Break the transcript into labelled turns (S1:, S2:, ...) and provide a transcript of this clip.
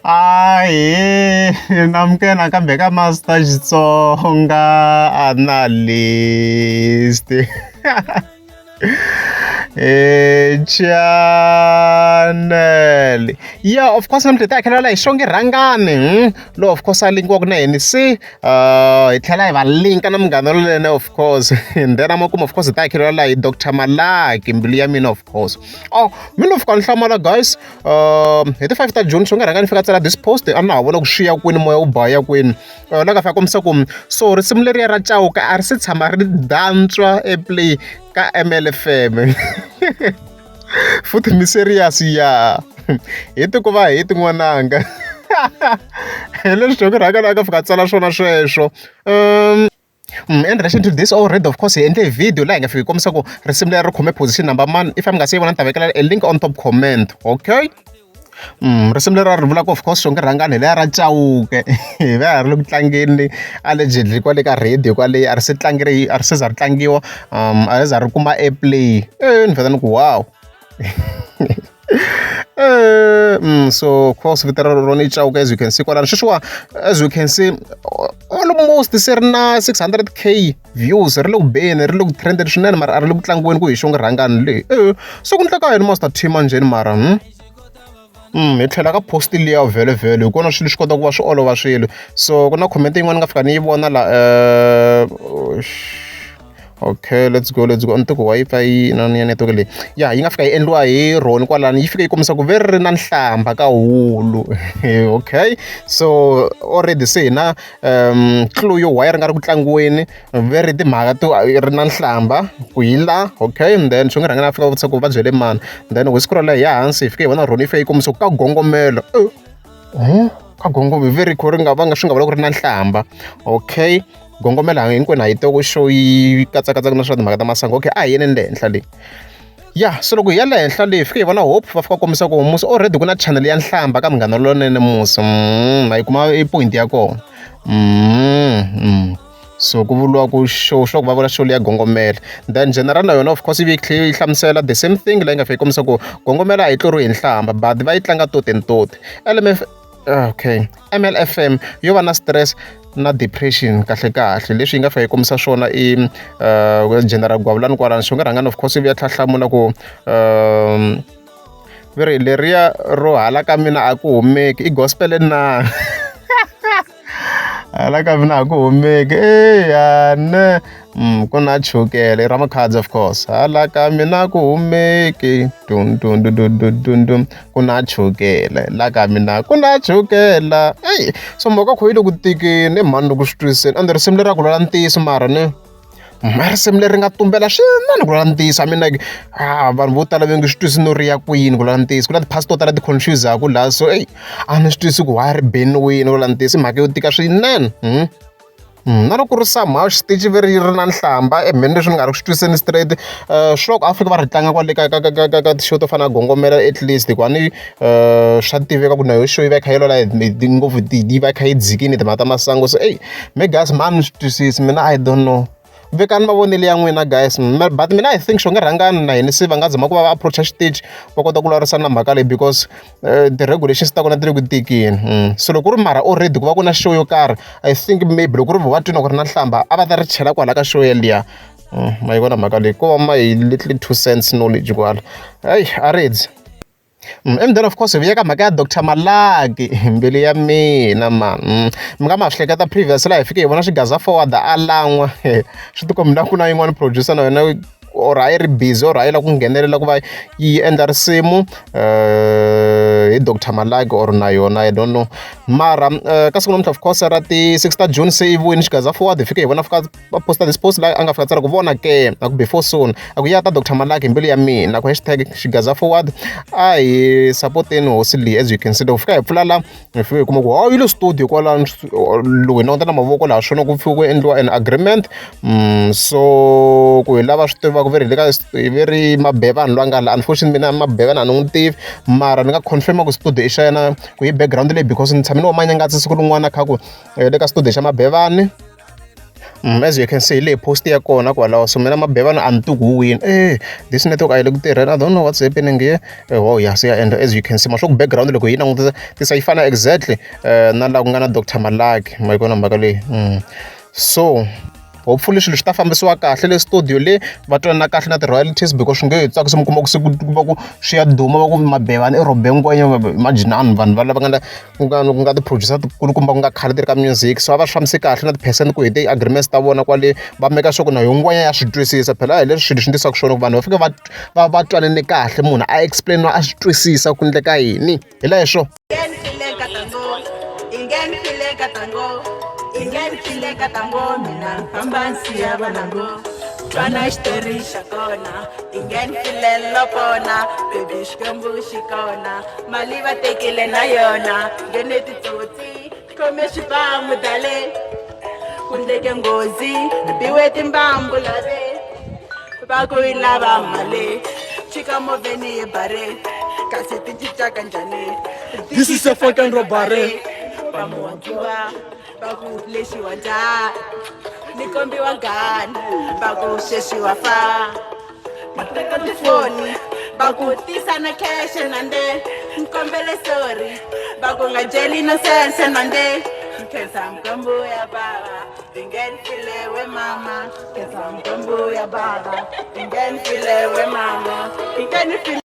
S1: Ahee namukela nakambe ka Master Xitsonga Analyst channel ya of course namuntlha hi ta hakhelela la hi Xongi Rhangani lowu of course a linkiwaka na yena se hi tlhela hi va linka na Munghana Lonene of course and then amakumu of course hi ta hakhelela la hi Doctor Malaki mbilu ya mina of course. Oh mina no fika ni hlamala guys hi ti 5 ta June Xongi Rhangani fika tsala this post a na ha vona ku swi ya kwini moya wu ba ya kwini la ka fika kombisa ku so risimu leriya ra Chauke a ri se tshama ri dantswa e-play ka M_L_F_M futhi mi serious ya hi ti ku va hit n'wananga hi leswi Xongi Rhangani a nga fika a tsala swona sweswo in relation to this already of course hi endle video laha hi nga fika hi kombisa ku risimu leri ri khome position number mani if mi nga se yi vona ni ta vekela a link on top comment okay. Risimu leri ri vulaka of course Xongi Rhangani hi leriya ra Chauke hi va ha ri le ku tlangeni allegedly kwale ka radio kwale a ri se tlangeri a ri se za ri tlangiwa a ri za ri kuma airplay ni vheta ni ku wow so of course vito ra rona i Chauke as you can see kwalano sweswiwa as you can see almost se ri na 600K views ri le ku beni ri le ku trendeni swinene mara a ri le ku tlangiweni ku hi Xongi Rhangani leyi se ku endleka yini Master T manjheni mara hi tlhela ka post liya vhele vhele hi kona swilo swi kota ku va swi olova swilo so ku na comment yin'wana ni nga fika ni yi vona la okay let's go, let's go a ni tivi ku Wi-Fi yi na ya network leyi ya yi nga fika yi endliwa hi Ronnie kwalano yi fika yi kombisa ku ve ri na nhlamba ka hulu okay so already se hi na clue yo why ri nga ri ku tlangiweni ve ri timhaka to ri na nhlamba ku yi la okay and then Xongi Rhangani a fika vutisa ku va byele mani then loko hi scroll hi ya hansi hi fika hi vona Ronnie yi fika yi kombisa ku ka gongomelo ka gongomelo ve ri kho ri nga va nga swi nga vula ku ri na nhlamba okay gongomela hinkwenu ha yi tiva ku show yi katsakatsaka na swa timhaka ta masangu okay a hi yeni le henhla le ya so loko hi ya le henhla le hi fika hi vona Hope va fika kombisa ku musi already ku na channel ya nhlamba ka Munghana Lonene musi ma yi kuma i point ya kona so ku vuriwa ku show swa ku va vula show leya gongomela then general na yona of course yi yi tlhela yi hlamusela the same thing leyi nga fika yi kombisa ku gongomela a yi tluriwi hi nhlamba but va yi tlanga toti ni toti L_M_F okay M_L_F_M yo va na stress na depression kahle kahle leswi yi nga fika yi kombisa swona i General Gwavulani kwalano Xongi Rhangani of course yi vuya tlhela hlamula ku ve ri leriya ro hala ka mina a ku humeki i gospel na hala ka mina a ku humeki eya ne ku na chukele i ra Makhadzi of course hala ka mina a ku humeki dum dum dum dum dum dum dum ku na chukele la ka mina ku na chukela eyi so mhaka kho yi le ku tikeni i mhani loko swi twiseni ende risimu leri a ku lwela ntiyiso mara ne ma risimu leri nga tumbela swinene ku lwela ntiyiso I mean like vanhu vo tala va nge swi twisi no ri ya kwini ku lwela ntiyiso ku na ti-parts to tala ti confuse-aku laha so eyi a ni swi twisi ku why ri beniwini ku lwela ntiyiso i mhaka yo tika swinene na loko ku ri somehow xitichi ve ri ri na nhlamba emheni leswi ni nga ri ku swi twiseni straight swi loko a fika va ri tlanga kwale ka ka ka ka ka ka ti-show to fana na Gongomela at least hikuva ni swa tiveka ku na yo show yi va yi kha yi lwela hi ngopfu yi va yi kha yi dzikini timhaka ta masangu so eyi me guys mhani ni swi twisisi mina I don't know vekani mavonelo ya n'wina guys but mina I think Xongi Rhangani na hina se va nga zama ku va va approach-a xitichi va kota ku vulavurisana na mhaka leyi because ti-regulations ta kona ti le ku tikeni so loko ku ri mara already ku va ku na show yo karhi I think maybe loko ku ri va twi na ku ri na nhlamba a va ta ri chela kwala ka show yeliya ma yi vona mhaka leyi ko va ma hi little two cents knowledge kwala hayi a ri dzi and then of course hi vuya ka mhaka ya Doctor Malaki mbilu ya mina man mi nga ma swi hleketa previous laha hi fike hi vona xigaza forward a lan'wa swi tikombi na ku na yin'wana producer na yona or a yi ri busy or a yi lava ku nghenelela ku va yi endla risimu hi Doctor Malaki or na yona I don't know mara ka siku namuntlha of course ra ti 6 ta June se yi vuyini xigaza forward hi fike hi vona fika va posta this post laha a nga fika tsala ku vona ke a ku before soon a ku ya ta Dr Malaki hi mbilu ya mina ku hashtag xigaza forward a hi sapoteni hosi leyi as you can see loko fika hi pfula la hi fika hi kuma ku hayi yi le studio kwalano loko hi languta na mavoko laha swona ku fika ku endliwa an agreement so ku hi lava swi tivaka ve ri hi le ka ve ri Mabevani loyi a nga la unfortunately mina Mabevani a ni n'wi tivi mara ni nga confirm ku studio i xa yena ku hi background leyi because ni tshame ni wa manyangatsi siku rin'wana kha ku le ka studio xa Mabevani. As you can see hi leyi post ya kona kwalaho. So mina Mabevana a ni tivi ku wu wini. This network a yi le ku tirheni. I don't know what's happening here. Oh ya se ya endla. As you can see, maswa ku background loko hi yi langutisa tisa yi fana exactly na laha ku nga na Dr Malaki. Ma yi vona mhaka leyi? So hopefully swilo swi ta fambisiwa kahle le studio le, va twanana kahle na ti-royalties, because swi nge he tsakisi mi kuma ku se ku va ku swi ya duma va ku Mabevana i rhobe ngwenya. Imagine vanhu va lava nga na ku nga ti-producer tikulukumba ku nga khale ti ri ka music, so a va swi fambisi kahle na ti-percent ku hi ti-agreements ta vona kwale, va make sure ku na yo ngwenya ya swi twisisa. Phela a hi leswi swilo swi ndlisaka swona ku vanhu va fika va twanane kahle, munhu a explain a swi twisisa ku endleka yini hi leswo.
S2: Mina famba nsiya vanango, twana xitori xa kona. Ingenfilelo kona, baby, Xikwembu xi kona. Mali va tekile na yona, nghene titsotsi, khome swibamu dale, ku ndleke nghozi, biwe timbambu lave va ku yi lava mali. Chika movheni yi bare, kasi ti cinca kanjhani?
S3: This is a fucking robbery.
S2: Vamuwakiwa va ku lexiwa njhani? Ni kombiwa ngani? Va ku sweswi wa fa. Va teka tifoni, va ku tisa na cash nande nkombele sorry, va ku nga byeli nonsense nande. Nkhensa mkombo ya baba, ingenfilewe mama. Nkhensa mkombo ya baba, ingenfilewe mama, ingenfile.